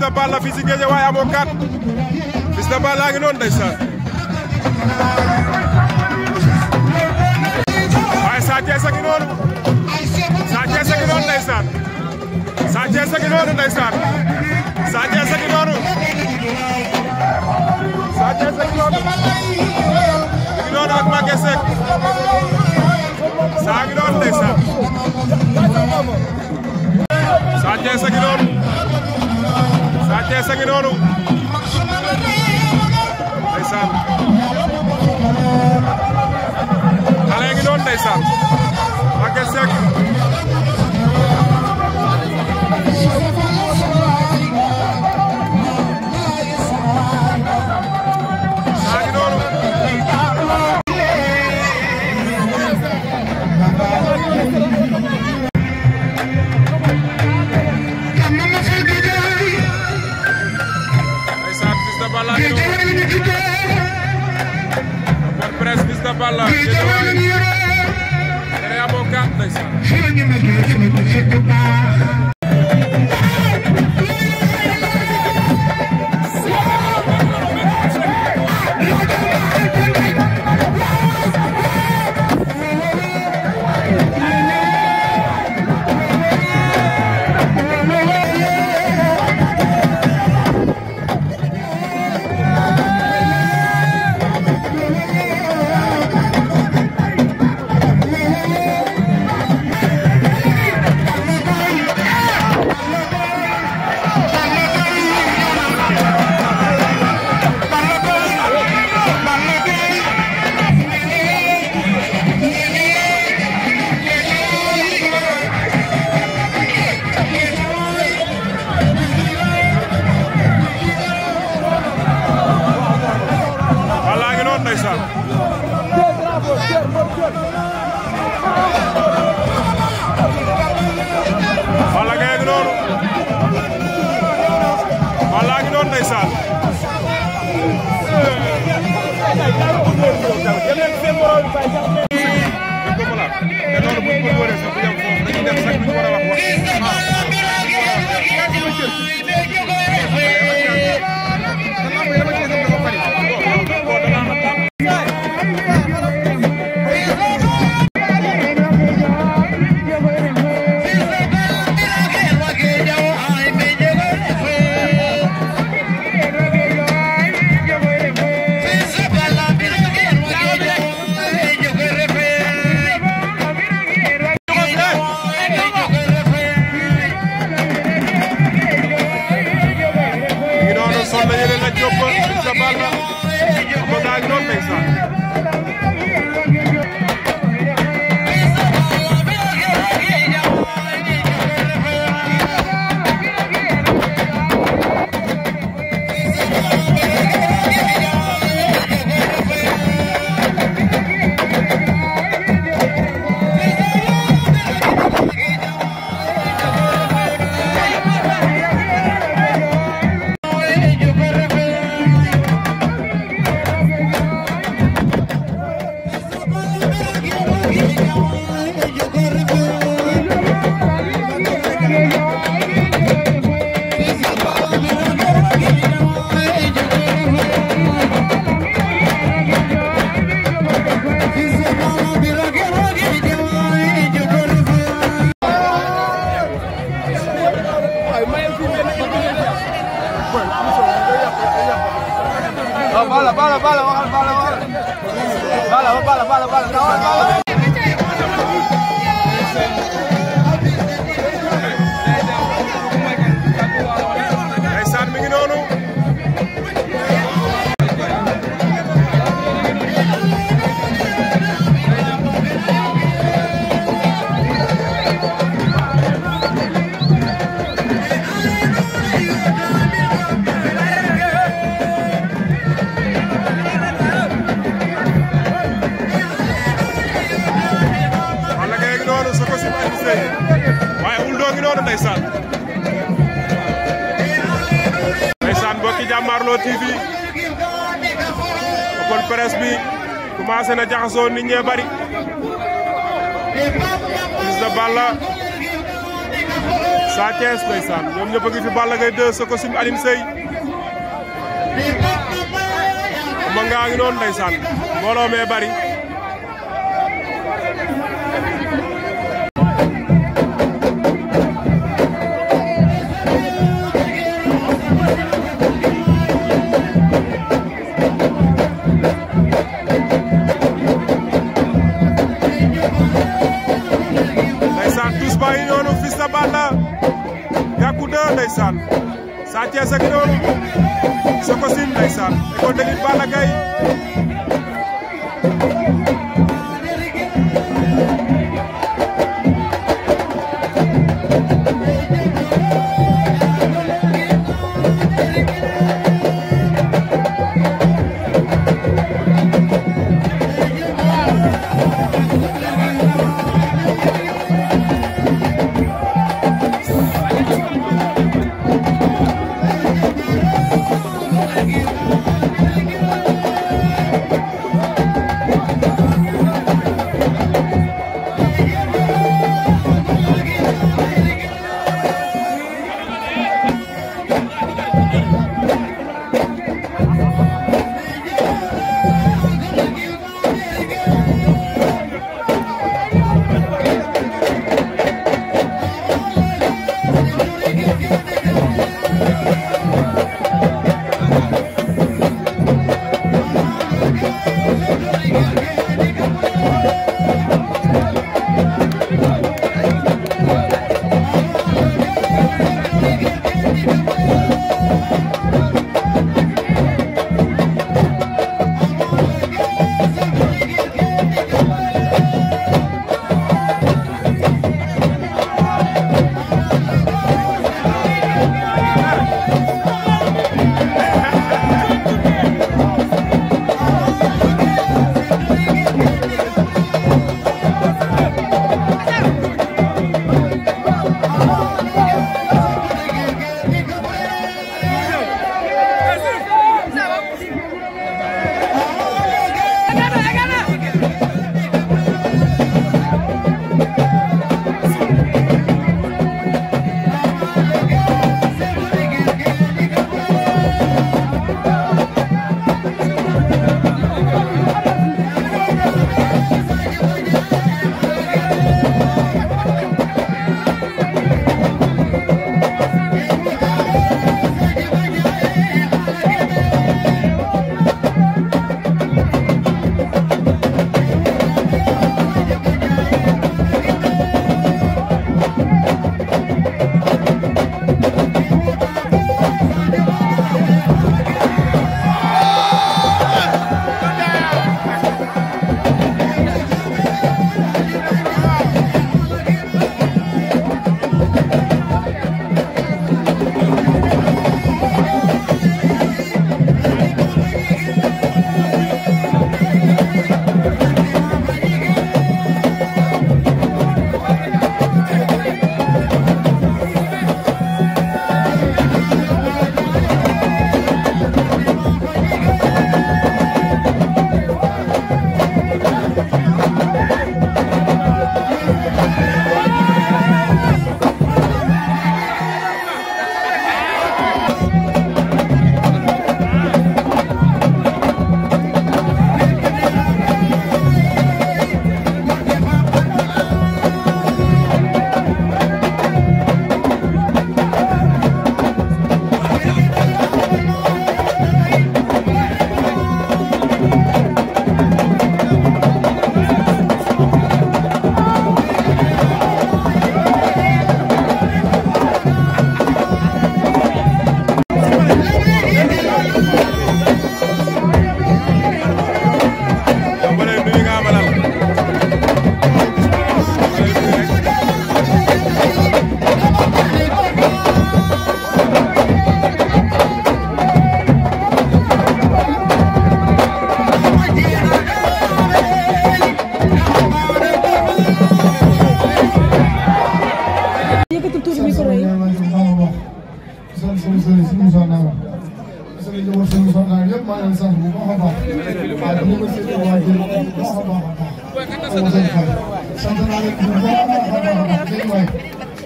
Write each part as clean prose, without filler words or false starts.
de Balla fii ci Guédiawaye amoo 4 Fils de Balla ngi noonu ndeysaan waaye Sa Thiès a ngi noonu Sa Thiès a ngi noonu ndeysaan Sa Thiès a ngi noonu ndeysaan Sa Thiès a ngi noonu Sa Thiès a ngi noonu ak Maguette Seck Sa ngi noonu ndeysaan Sa Thiès a ngi noonu Sa Thiès a ngi noonu ndeysaan xale ngi noonu ndeysaan Maguette Seck Sa ngi noonu Open Presse Fils de Balla Guédiawaye tere amoo 4 ndeysaan Balla Gaye ngi noonu Balla ngi noonu ndeysaan Balla ndeysaan mbokki Jàmmaarloo TV Open Presse bi commencé na jaxasoo nit ñee bari Fils de Balla Sa Thiès ndeysaan ñoom ñëpp a ngi fi Balla Gaye 2 Sokocim Alioune Seye ma ngaa ngi noonu ndeysaan mbooloo mee bari ndeysaan tous ba yi noonu Fils de Balla Gackou 2 ndeysaan Sa Thiès ak noonu Sokocim ndeysaan école de lutte Balla Gaye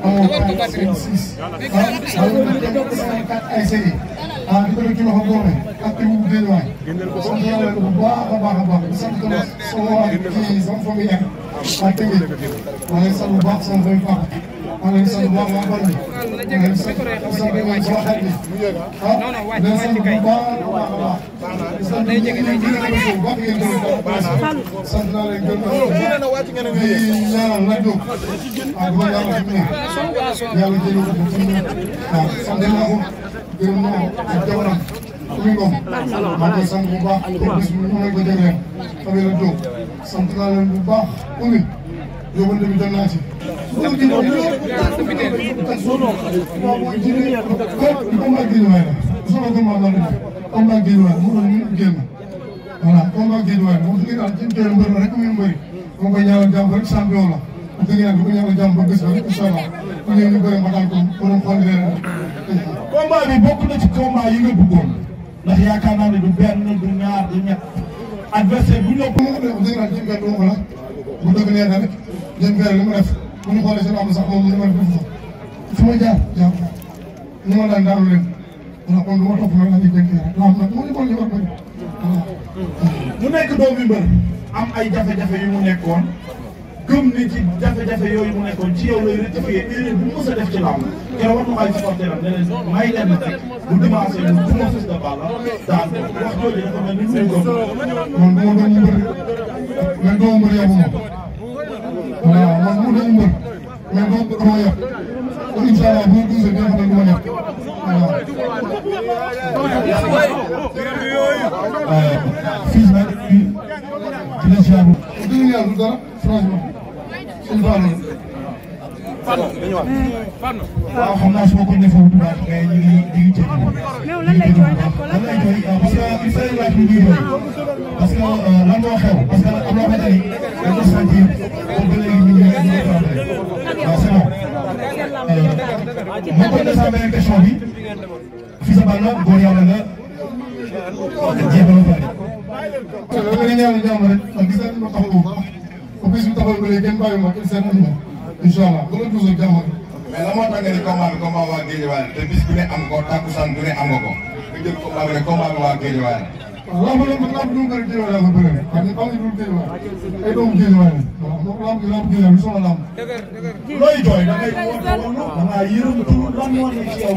amoo 4-6 ay série di ko def ci loxo boole ak kii bu géej waay sant yàlla bu baax a baax di sant ko sama waa kii sama famille ak tënge maa ngi sant bu baax sama famille papa maa ngi sant bu baax waa Bal bi maa ngi sant sama xarit bi di sant bu baax a baax di sant ñi bu baax ngeen doon sant naa leen gën di ñaanal la jóg ak ba yàlla fi mu nekk yàlla jëlee ko ci waaw sant naa ko gërëm naa ko ak jabaram Oumy Ngom maa ngi koy sant bu baax pour bis bi ñu ko jagleel famille la jóg sant naa leen bu baax Oumy yóbbante bi jot naa ci. loolu ci loolu waaw mooy ji bi combat Guédiawaye la sama combat la def combat Guédiawaye mu doon ñu génn voilà combat Guédiawaye moom su ñu daal ci teel mbër la rek muy mbëri moo koy ñaanal jàmm rek champion la bu dëgg yàlla di ko ñaanal jàmm ba gis ba rek incha allah ku ñëw ñu bëri ma daan ko borom xool leen combat bi bokk na ci combat yi nga bëggoon ndax yaakaar naa ne du benn du ñaar du ñett adversaire bu ñëw. bu ma ko def dëgg yàlla jëm benn du ma ko la bu dëgg neex na rek jëm benn li mu def bu ñu xoolee seen am sax moom li ma def fa fu ma jaar ñu ma daan daanu leen wala kon du ma topp nag dañuy jënd rek waaw nag moo ñu xool ñu war bëri mu nekk doomu mbër am ay jafe-jafe yu mu nekkoon gëm ni ci jafe-jafe yooyu mu nekkoon ci yow lay rectifier erreur bu mës a def ci làmb keroog war na ay supporter am ne leen may leen na rek bu dimanche mu duma Fils de Balla daan ko wax jooju dafa mel ni muy gëm man bu ma doon mbër mais doomu mbër yabu ma waaw man mu doon mbër mais doomu mbër dama yab kon incha allah bu ma gisee dina xam ne du ma yab waaw fii nag dina ziar dëgg yàlla du dara franchement suñu Fallou. waaw xam naa su ma ko defee bu baax mais ñu ngi jégalu. lan lay jooy parce que il faut laaj lu ñuy jooy parce que lan moo xew parce que am na xamante ni dañ ko sentir boobu ba léegi ñu ngi waaw c'est bon. ma ko descendre beneen question bi Fils de Balla góor yàlla nga jéem a bari. dama ne ñaanal jàmm rek ndax gis nañu ma taxaw bu baax ba bis bi taxaw ba léegi kenn bàyyi ma kenn seet nañu ma incha allah ba la toujours jàmm rek. mais la moo tax nga ni combat bi combat waa Guédiawaye te bis bu ne am ko takkusaan bu ne am nga ko nga jël combat bi ne combat bi waa Guédiawaye la. waaw lamb du mu bëri Guédiawaye laa ko bëri rek xam nga am nañu lu Guédiawaye ay doomu Guédiawaye la waaw moom lamb Guédiawaye bi sama lamb. looy jooy da ngay wóor da ngaa yërëmtu lan moo nekk ci yow.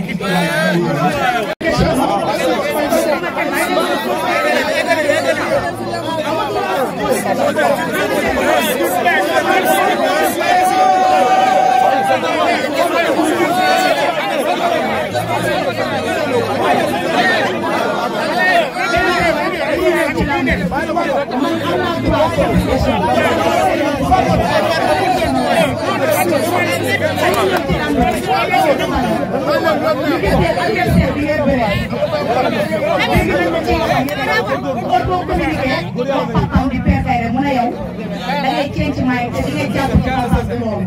di préféré mu ne yow da ngay ceeñ ci maay te di ngay jàpp ci xam-xam bi loolu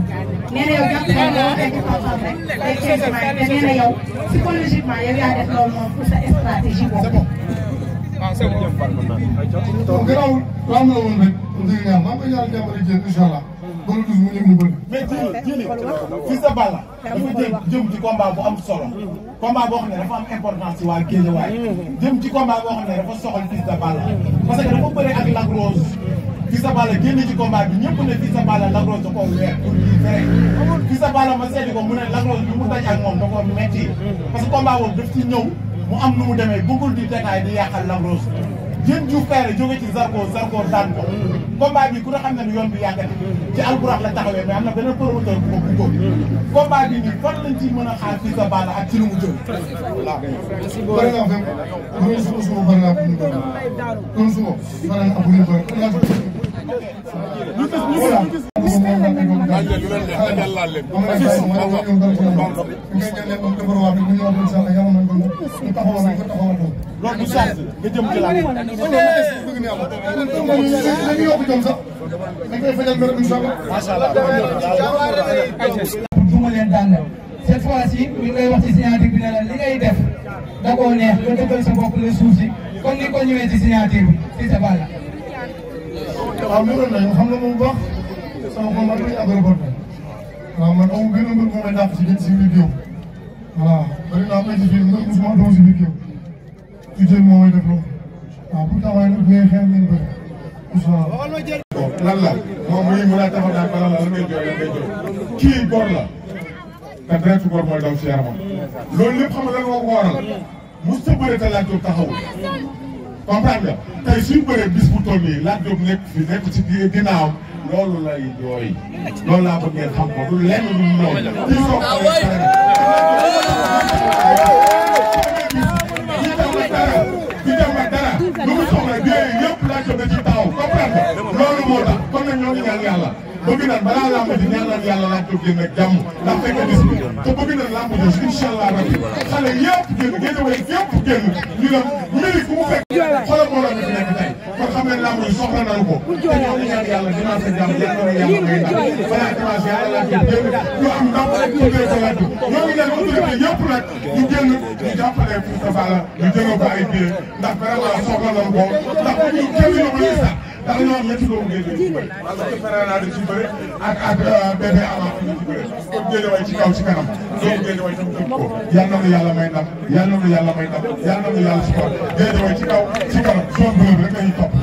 nee na yow jàpp na loo fekk ci xam-xam rek day ceeñ ci maay te nee na yow psychologiquement yow yaa def loolu moom pour sa stratégie boobu. donc gannaaw lamb la woon rek dëgg yàlla maa ngi koy ñaanal jàmm rek jéem incha allah ba lu mu ñëw ñu bëri. mais jëli Fils de Balla dafa jëm ci combat bu am solo combat boo xam ne dafa am importance ci waa Guédiawaye jëm ci combat boo xam ne dafa soxal Fils de Balla parce que dafa bëre ak Lac Rose Fils de Balla génn ci combat bi ñëpp ne Fils de Balla Lac Rose da koo weer pour lii vrai Fils de Balla ma seeti ko mu ne Lac Rose bi mu daj ak moom da koo metti parce que combat boobu daf ci ñëw mu am nu mu demee bëggul di détail di yàqal Lac Rose Diène Diouf Kaïré jóge ci Zarko daan ko combat bi ku ne xam ne yoon bi yàggati ci alburax la taxawee mais am na beneen promoteur bu ko bëggoon combat bi nii fan lañ ciy mën a xaar Fils de Balla ak ci lu mu jëm. bëri naa fekk loolu suma bëri naa ko ñu bëri loolu suma bëri naa ko ñu bëri loolu du chance nga jëm ci laa dañuy yokk jom sax dañ koy fajal mbir incha allah macha allah. du ma leen daan cette fois-ci ñu ngay wax ci signature bi ne la li ngay def da koo neex nga dëggal sa bopp la suuf si comme ni ko ñëwee ci signature bi Fils de Balla. waaw mënoon nañu xam nga moom bu baax sama combat bi ak report waaw man amul benn mbir moo may dàq si biir géew voilà bari naa may si biir mbir musuma doon si biir géew ci jël moo may def loolu waaw pourtant waaye nag bu ngeen xeex ngeen bëri lan la moom muy mën a taxaw naan bala la ngay jooy la ngay jooy kii góor la te deretu góor mooy daw si yaramam loolu lépp xam nga lan moo ko waral mos sa bëre te Lat Diop taxawul comprendre nga tey suñu bëree bis bu toll nii Lat Diop nekk fi nekk ci ginnaawam loolu lay jooy loolu laa bëgg ngeen xam ko du lenn lu mu noonu kii soo xoolee di dem ak dara lu mu soxla biir yëpp Lat Diop da ci taxaw comprendre nga loolu moo tax kon nag ñoo ngi ñaan yàlla bëgg nañ balaa làmb ji ñaanal yàlla Lat Diop génn ak jàmm ndax fekk bis bi te bëgg nañ làmb ji incha allah rabbi xale yëpp génn génn yëpp génn ñu dem mbiri ku mu fekk xoolal moo la fi nekk tey kon xam ne làmb ji soxla nañu ko te ñoo ngi ñaan yàlla dimanche ak jàmm yàlla na yàlla may ndam balaa dimanche yàlla Lat Diop génn ñu am ndam tuddee ko Lat Diop ñoo ngi ñaan autorité yëpp nag ñu génn ñu jàppale Fils de Balla ñu jëloo ko ay biir ndax vraiment soxla nañu ko ndax bu ñu kenn ñu bëri sax ndax ñoo am ñetti doomu géej ci bëri parce que Ferana di ci bëri ak bébé Ama ñu ci bëri kon Guédiawaye ci kaw ci kanam doomu Guédiawaye tam dëgg ko yal na nu yàlla may ndam yal na nu yàlla may ndam yal na nu yàlla support Guédiawaye ci kaw ci kanam zone bleue bi rek lañuy topp